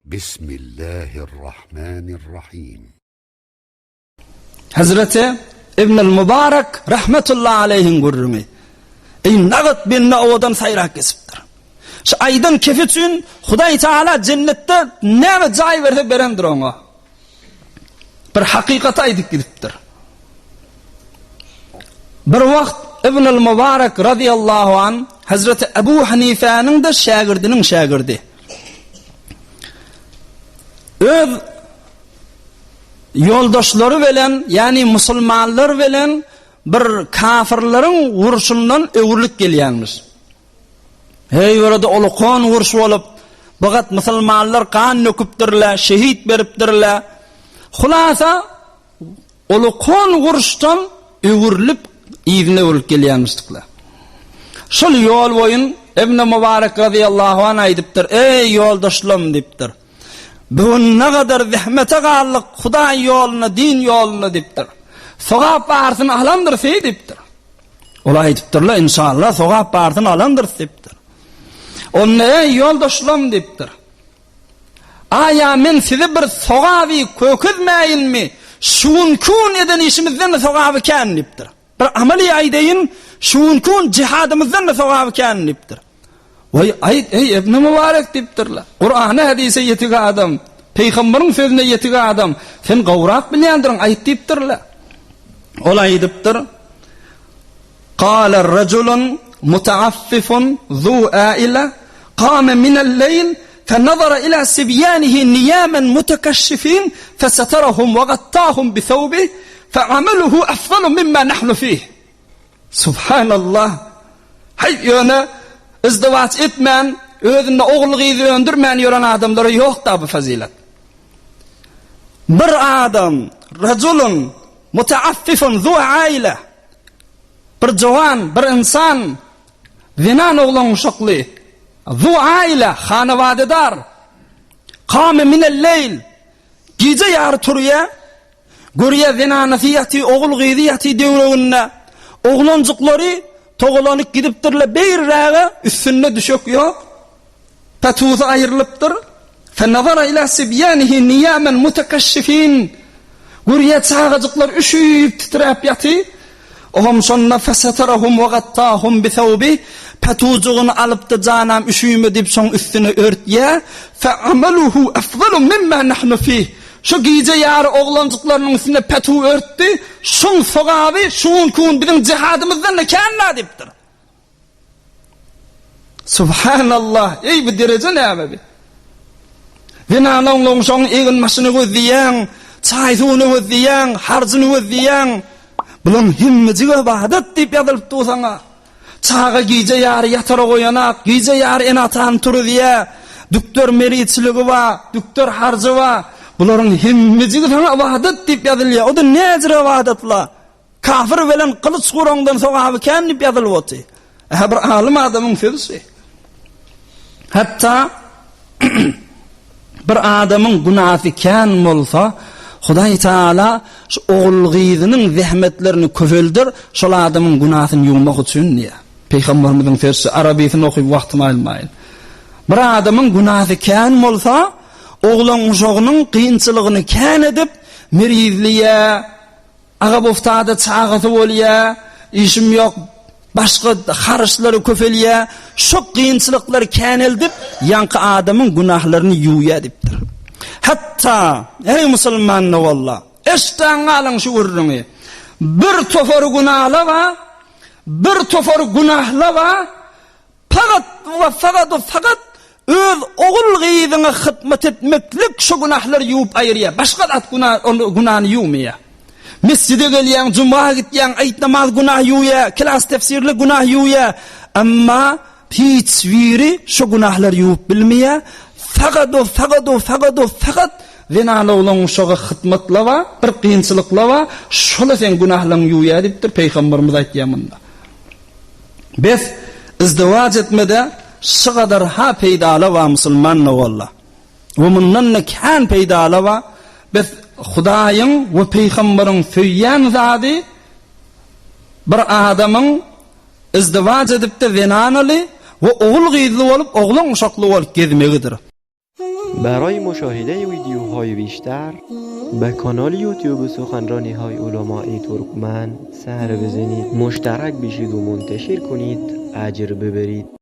Bismillahirrahmanirrahim. Hazreti Ibnül Mubarak rahmetullahi aleyhiň gürrüňi. Eý nagat bende owadan saýrap geçipdir. Şu aýdan kefi üçin Hudaý Teala jennetde näme jaý berse berendir oňa. Bir hakykaty aýdyp gidipdir. Bir wagt Ibnül Mubarak radiyallahu an Hazreti Ebu Hanifäniň de şägirdiniň şägirdi. Öz ýoldaşlary bilen, ýagny musulmanlar bilen bir kafirleriň urşundan öwrülip gelýänmiş. Heý, orada ulukan uruş bolup, bigat musulmanlar gan döküpdirler, şehit beripdirler. Hulasa, ulukan uruşdan öwrülip, yzyna öwrülip gelýänmişdikler. Şol ýol boýun Ibn Mubarek razyýallahu anh aýdypdyr, Eý, ýoldaşlarym diýipdir. Bu gün nagadar zähmete galdyk Hudaý ýolunda, din ýolunda diýipdir. Sogap barsyny alandyrys eý diýipdir. Olar aýdypdyrlar, Inşallah sogap barsyny alandyrys diýipdir. Onda eý ýoldaşlarym diýipdir. Aýa men size bir sogaby kökezmäýinmi? Şu günki gün eden işimizden-de sogaby kän diýipdir. Bir amaly aýdaýyn, şu günki gün jihadymyzdan-da sogaby kän diýipdir. Waý, aýt, eý, Ibn Mubarek diýipdirler. Kurana, hadise ýetik adam, peýgamberiň sözüne ýetik adam, sen gowrak bilýändirin, aýt diýipdirler. Ol aýdypdyr, Kâle rejulun mutaaffifun zu âile, kâme minel-leýl, fenazara ilâ sibyânihi niýâmen mutekeşşifîn, feseterahum we gattâhum bithewbih, feameluhu afdalu mimmâ nahnu fîh. Subhanallah! Haý, ýöne izdiwaç etmän, özünde ogul-gyz öndürmän ýören adamlara ýok-da bu fazylet. Bir adam, rajulun mutaaffifun zu aile, bir jowan, bir ynsan, zenan oglan uşakly, zu aile, hanawadadar, kame minel-leýl, gije ýary turýar, Görýär zenanasy ýaty, ogul-gyzy ýaty döwreginde. Oglanjyklary togalanyp gidipdirler beýirräge, üstünde düşek ýok. Patusy aýrylypdyr. Fenazara ila sibýanihi niýamen mutekaşşifin. Görýär çagajyklar üşüp titräp ýaty. Ohm şonda feseterahum we gattahum bithawbih, patujygyny alypdy janam üşüme diýip şoň üstüne örtýär. Feamaluhu afdalu mimma nahnu fih. Şu gije ýary oglanjyklarynyň üstüne petu örtdi, şoň sogaby şu günki gün biziň jihadymyzdan-da kän-dä diýipdir. Subhanallah, eý bu dereje näme bi? Zenanaňlygyň şoň egin-başyny gözleýäň, çaý-suwuny gözleýäň, harjyny gözleýäň. Bulaň hemmejigi ybadat diýip ýazylyp dur saňa. Çaga gije ýary ýatara goýanak, gije ýary ene-atany turuzýa. Dükder meriçiligi bar, dükder harjy bar. Bularyň hemmejigi saňa ybadat diýip ýazylýar. O-da näjür ybadat-la? Kafir bilen gylyç guraňdan sogaby kän diýip ýazylyp oty. Ähä bir alym adamyň sözi şi. Hatda bir adamyň günasy kän bolsa, Hudaý Taala şu ogul-gyzynyň zähmetlerini köpeldir, şol adamyň günasyny ýuwmak üçin diýýär. Pygamberimiziň sözi şu, arabysyny okyp wagtymy almaýyn. Bir adamyň günasy kän bolsa, oglan-uşagynyň kynçylygyny kän edip, merizliýär, Agaboftada çagasy bolýa, işim ýok, başga haryşlary köpelýä, şo kynçylyklary käneldip, ýaňky adamyň günahlaryny ýuwýa diýipdir. Hatda, eý musulman doganlar, eşdäň galyň şu gürrüňi. Bir topar günala bar, bir topar günahla bar, Fakat we fakat we fakat öz ogul-gyzyňa hyzmat etmeklik şu günahlary ýuwup aýyrýar. Başga zat günah ony günany ýuwmaýar. Mesjide gelýäň, juma gitýäň, aýt namaz günah ýuwýar, klas tefsirli günah ýuwýar. Emma hiç biri şu günahlary ýuwup bilmeýär. Fakat we fakat we fakat we fakat zenan oglan uşaga hyzmatlaba, bir kynçylyklaba, şola seň günahlaryňy ýuwýar diýipdir Pygamberimiz aýtýar munda. Bes, izdiwaç etmede şu gadar ha peýdaly bar musulman nowalla. We mundan-da kän peýdaly bar. Bes, Hudaýyň we pygambaryň söýýän zady bir adamyň izdiwaç edip-de zenanaly we ogul-gyzly bolup, oglan-uşakly bolup gezmegidir. برای مشاهده ویدیوهای بیشتر به کانال یوتیوب سخنرانی های علمای ترکمن سر بزنید مشترک بشید و منتشر کنید اجر ببرید.